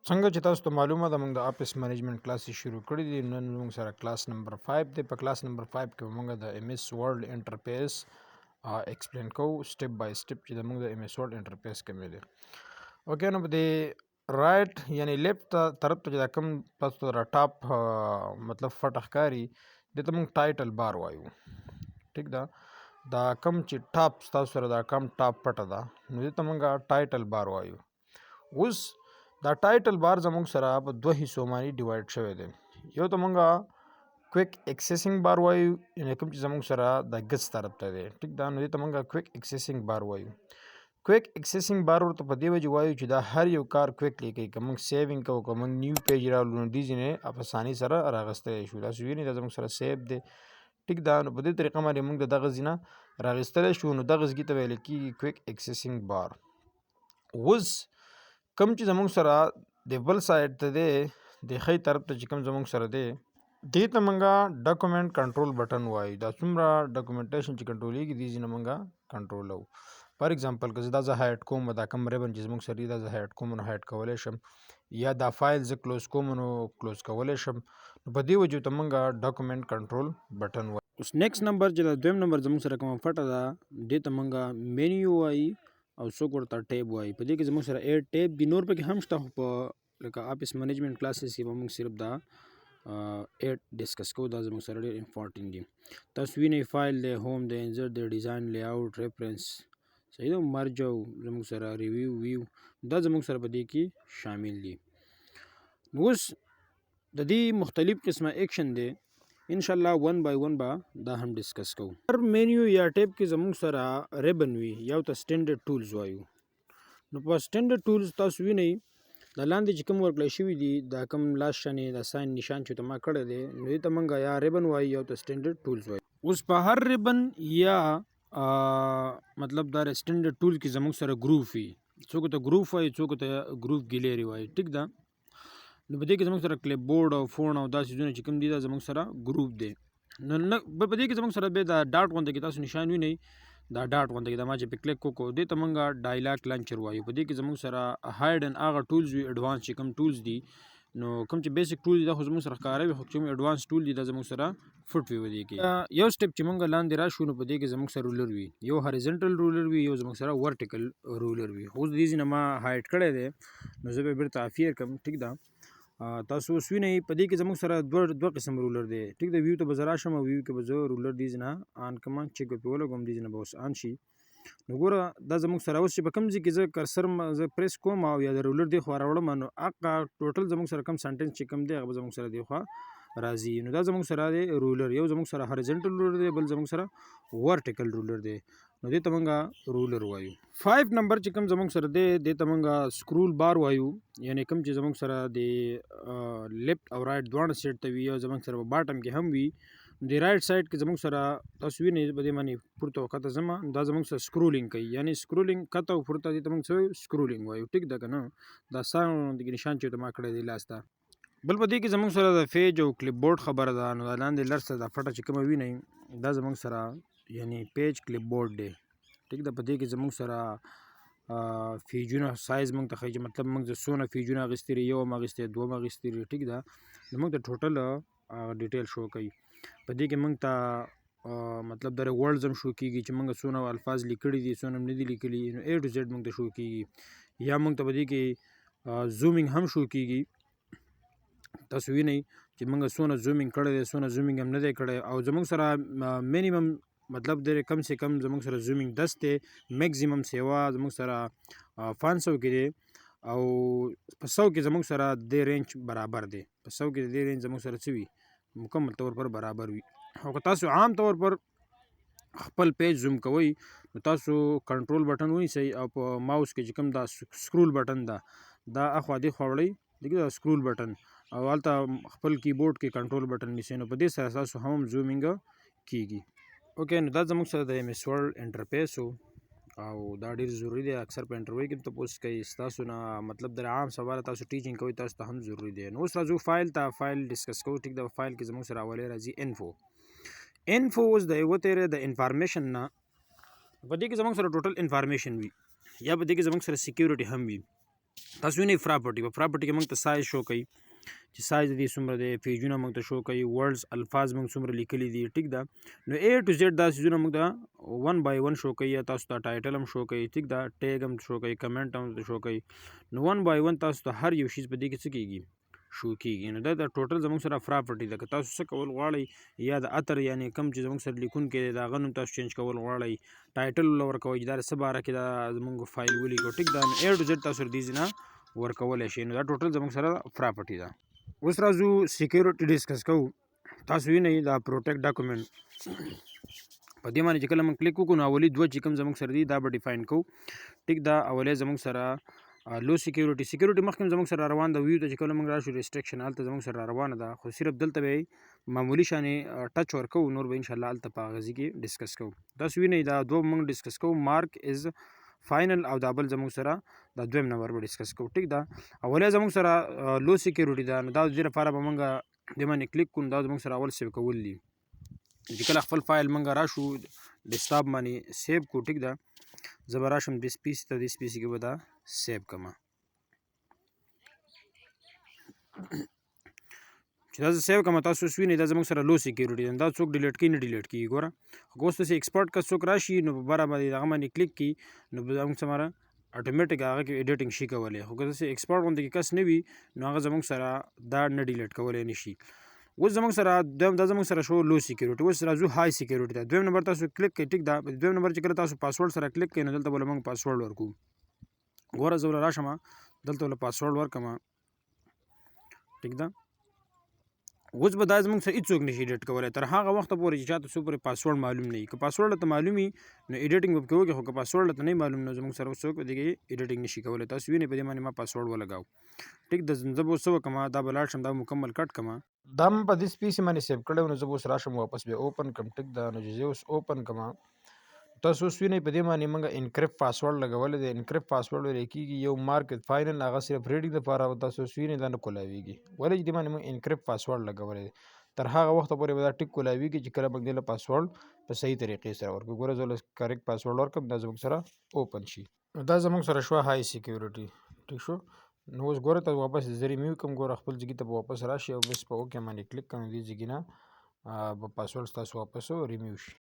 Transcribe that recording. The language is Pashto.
څنګه چې تاسو ته معلومه ده، موږ د office management classes شروع کړې دي. نن موږ سره کلاس نمبر 5 دی. په کلاس نمبر 5 کې موږ د MS Word interface explain کوو step by step چې د موږ د MS Word interface کوم دی. okay، نو په دې right یعنی left طرف ته چې دا کوم تاسو ته را top مطلب فټه ښکاري، دې ته موږ title bar وایو، ټیک ده؟ دا کوم چې top ستاسو سره دا کوم top پټه ده، نو دې ته موږ title bar وایو. اوس دا title bar زموږ سره په دوه حصو باندې divide شوی دی. یو ته موږ quick accessing bar وایو، یعنی کوم چې زموږ سره د ګس طرف ته دی، ټیک ده؟ نو دې ته موږ quick accessing bar وایو. quick accessing bar ورته په دې وجه وایو چې دا هر یو کار quickly کوي. که موږ saving کوو، که موږ new page راولو، نو دې ځینې په اسانۍ سره راغستلی شو. تاسو وینئ، دا زموږ سره save دی، ټیک ده؟ نو په دې طریقه باندې موږ د دغه ځینه راغستلی شو. نو دغه ځای ته ویل کېږي quick accessing bar. اوس کوم چې زموږ سره د بل side ته دی، د ښی طرف ته چې کوم زموږ سره دی، دې ته موږ document control button وایو. دا څومره documentation چې کنټرولېږي، دې ځینې موږ کنټرولوو. for example، که زه دا زه hide کوم، دا کوم ribbon چې زموږ سره دی، دا زه hide کوم نو hide کولی شم، یا دا فایل زه close کوم نو close کولی شم. نو په دې وجه ته موږ document control button وایو. اوس next number چې دا دویم نمبر زموږ سره کومه فټه ده، دې ته موږ مینیو وایي او څوک ورته tab وایي. په دې کې زموږ سره eight tab دي، نور پکې هم شته، خو په لکه office management classes کې به موږ صرف دا eight discuss کوو. دا زموږ سره ډېر important دي. تاسو وینئ، فایل دی، home دی، insert دی، design، layout، reference، صحیح ده، merge او زموږ سره review، view، دا زموږ سره په دې کې شامل دي. نو اوس د دې مختلف قسمه اکشن دی، انشاءالله one by one به دا هم discuss کوو. هر مینیو یا tab کې زموږ سره ribbon وي، یو ته standard tools وایو. نو په standard tools تاسو وینئ، دا لاندې چې کوم ورکړی شوي دي، دا کوم لاس شانې دا sign نشان چې ته ما کړی دی، نو دې ته موږ یا ribbon وایو یا ته standard tools وایو. اوس په هر ribbon یا مطلب دا standard tool کې زموږ سره group وي. څوک ته group وایي، څوک ته group gallery وایي، ټیک ده؟ نو په دې کې زموږ سره clipboard او font او داسې څیزونه چې کوم دي، دا زموږ سره group دی. نو نه په دې کې زموږ سره بیا دا dot غوندې کې تاسو نشان وینئ، دا dot غوندې کې دا ما چې په کلیک وکړو، دې ته موږ dialog launcher وایو. په دې کې زموږ سره hidden هغه tools وي، advance چې کوم tools دي. نو کوم چې basic tool دي، دا خو زموږ سره ښکاره وي، خو چې کوم advance tool دي، دا زموږ سره پټ وي. په دې کې یو step چې موږ لاندې راشو، نو په دې کې زموږ سره ruler وي. یو horizontal ruler وي، یو زموږ سره vertical ruler وي. خو اوس دې ځای نه ما hide کړی دی، نو زه به یې بېرته appear کړم، ټیک ده؟ تاسو اوس وینئ، په دې کې زموږ سره دوه قسم ruler دی، ټیک ده؟ view ته به زه راشم او view کې به زه ruler دې ځای نه on کړم، check به پرې ولګوم، دې ځای نه به اوس on شي. نو ګوره، دا زموږ سره اوس چې په کوم ځای کې زه cursor زه پریس کوم او یا د ruler دې خوا راوړم، نو هغه total زموږ سره کوم sentence چې کوم دی، هغه به زموږ سره دې خوا راځي. نو دا زموږ سره دی ruler. یو زموږ سره horizontal ruler دی، بل زموږ سره vertical ruler دی. نو دې ته موږ ruler وایو. 5 نمبر چې کوم زموږ سره دی، دې ته موږ scroll bar وایو، یعنی کوم چې زموږ سره د left او right دواړه side ته وي او زموږ سره په bottom کې هم وي. د right side کې زموږ سره تاسو وینئ، په دې باندې پورته او ښکته ځم، دا زموږ سره scrolling کوي، یعنی scrolling ښکته او پورته، دې ته موږ څه وایو؟ scrolling وایو، ټیک ده که نه؟ دا سان د نشان چې ته ما کړی دی لاس ته. بل په دې کې زموږ سره د page او clipboard خبره ده. نو دا لاندې لرسه دا فټه چې کومه وینئ، دا زموږ سره یعنی page clipboard دی، ټیک ده؟ په دې کې زموږ سره پیجونه سایز موږ ته ښیي چې مطلب موږ د څونه پیجونه اخیستي دي، یو هم اخیستی، دوه هم اخیستي دي، ټیک ده؟ نو موږ ته total detail show کوي. په دې کې موږ ته مطلب د words هم شو کیږي چې موږ څونه الفاظ لیکلي دي، څونه هم نه دي لیکلي، نو A to Z موږ ته شو کیږي. یا موږ ته په دې کې zooming هم شو کیږي. تاسو وینئ چې موږ څونه zooming کړی دی، څونه zooming هم نه دی کړی. او زموږ سره minimum مطلب دی کم سه کم زموږ سره zooming 10 دی، maximum سیوا زموږ سره 500 کې دی، او په 100 کې زموږ سره د range برابر دی. په 100 کې د range زموږ سره څه وي؟ مکمل طور پر برابر وي. او که تاسو عام طور پر خپل page zoom کوئ، نو تاسو control button ونیسئ او په ماوس کې چې کوم دا scroll button ده، دا اخوا دې خوا وړئ، دغه دا scroll button، او هلته خپل کیبورډ کې control button نیسئ، نو په دې سره تاسو هم zooming کیږي. okay، نو دا زموږ سره د MS Word interface و، او دا ډېر ضروري دی. اکثر په interview کې هم تپوس کوي ستاسو نه، مطلب د عام سواله تاسو teaching کوئ، تاسو ته هم ضروري دی. نو اوس راځو فایل ته، فایل discuss کوو، ټیک ده؟ فایل کې زموږ سره اولې راځي info. info اوس د یوه تېرې د information نه، په دې کې زموږ سره total information وي، یا په دې کې زموږ سره security هم وي. تاسو وینئ پراپرټي، په پراپرټي کې موږ ته سایز شو کوي چې سایز دې څومره دی، پیجونه موږ ته شو کوي، ورډز الفاظ موږ څومره لیکلي دي، ټیک ده. نو A to Z دا څیزونه موږ ته 1 بای 1 شو کوي، تاسو ته ټایټل هم شو کوي، ټیک ده، ټیګ هم شو کوي، کمنټ هم شو کوي. نو 1 بای 1 تاسو ته هر یو شیز په دې کې څه کیږي شو کیږي. نو دا د ټوټل زموږ سره پراپرټي ده. که تاسو څه کول غواړئ یا د اتر یعنی کم چې زموږ سره لیکونکی دی د هغه نوم تاسو چینج کول غواړئ، ټایټل له ورکوئ چې دا څه باره کې دا زموږ فایل ولیکو، ټیک ده. نو A to Z تاسو دې ځای نه ورکولی شئ. نو دا ټوټل زموږ سره پراپرټي ده. اوس راځو سیکیورټي ډسکس کوو. تاسو وینئ دا پروټیکټ ډاکومنټ په دې باندې چې کله موږ کلیک وکړو نو اولي دوه چې کوم زموږ سره دي دا به ډیفاین کوو، ټیک ده. اولې زموږ سره لو سیکیورټي، سیکیورټي مخکې هم زموږ سره روان ده. ویو ته چې کله موږ راشو ریسټریکشن هلته زموږ سره روانه ده، خو صرف دلته به یې معمولي شانې ټچ ورکوو، نور به انشاءالله هلته په هغه ځای کې ډسکس کوو. تاسو وینئ دا دوه موږ ډسکس کوو، مارک از فاینل او دا بل زموږ سره دا دویم نمبر به ډسکس کوو، ټیک ده. اولې زموږ سره لو سیکیورټي ده، نو دا د دې لپاره به موږ دې باندې کلیک کړو، دا زموږ سره اول سیو کول دي. چې کله خپل فایل موږ راشو ډیسکټاپ باندې سیو کړو، ټیک ده، زه به راشم دې سپیس ته، دې سپیس کې به دا سیو کړم. چې دا زه سیو کړم تاسو اوس وینئ دا زموږ سره لو سیکیورټي ده، دا څوک ډیلیټ کوي نه ډیلیټ کیږي. ګوره خو که اوس داسې ایکسپورټ که څوک راشي نو په بره باندې دغه باندې کلیک کړي نو به زموږ سره اتوماتیک هغه کې ایډیټینګ شي کولی، خو که داسې ایکسپورټ غوندې کې کس نه وي نو هغه زموږ سره دا نه ډیلیټ کولی نه شي. اوس زموږ سره دویم دا زموږ سره شو لو سیکیورټي. اوس راځو های سیکیورټي ته. دویم نمبر تاسو کلیک کړئ، ټیک ده. دویم نمبر چې کله تاسو پاسورډ سره کلیک کړئ نو دلته به له موږ پاسورډ ورکړو. ګوره زه به راشم دلته به له پاسورډ ورکړم، ټیک ده. اوس به دا زموږ سره هېڅوک نشي ایډیټ کولی تر هغه وخته پورې چې چاته څو پورې پاسورډ معلوم نه وي. که پاسورډ ورته معلوم وي نو ایډیټینګ به پکې وکړي، خو که پاسورډ ورته نه وي معلوم نو زموږ سره اوس څوک په دې کې ایډیټینګ نشي کولی. تاسو وینئ په دې باندې ما پاسورډ ولګاو، ټیک ده. زه به اوس څه وکړم، دا به لاړ شم دا به مکمل کټ کړم. دا مې په دې سپیس باندې سیو کړی و، نو زه به اوس راشم واپس بیا اوپن کړم، ټیک ده. نو چې زه اوس اوپن کړم تاسو اوس وینئ په دې باندې موږ انکریپټ پاسورډ لګولی دی. انکریپټ پاسورډ ویل کېږي یو مارک فاینل، هغه صرف ریډینګ دپاره او تاسو اوس وینئ دا نه کولاویږي. ولې چې دې باندې موږ انکریپټ پاسورډ لګولی دی، تر هغه وخته پورې به دا ټیک کولاویږي چې کله موږ دې له پاسورډ په صحیح طریقې سره ورکړو. ګوره زه له کریکټ پاسورډ ورکړم دا زموږ سره اوپن شي. نو دا زموږ سره شوه های سیکیورټي، ټیک شو. نو اوس ګوره ته واپس زه ریمیو کړم، ګوره خپل ځای ته به واپس راشي او بس په اوکې باندې کلیک کړم، دې ځای نه به پاسورډ ستاسو واپس ریمیو شي.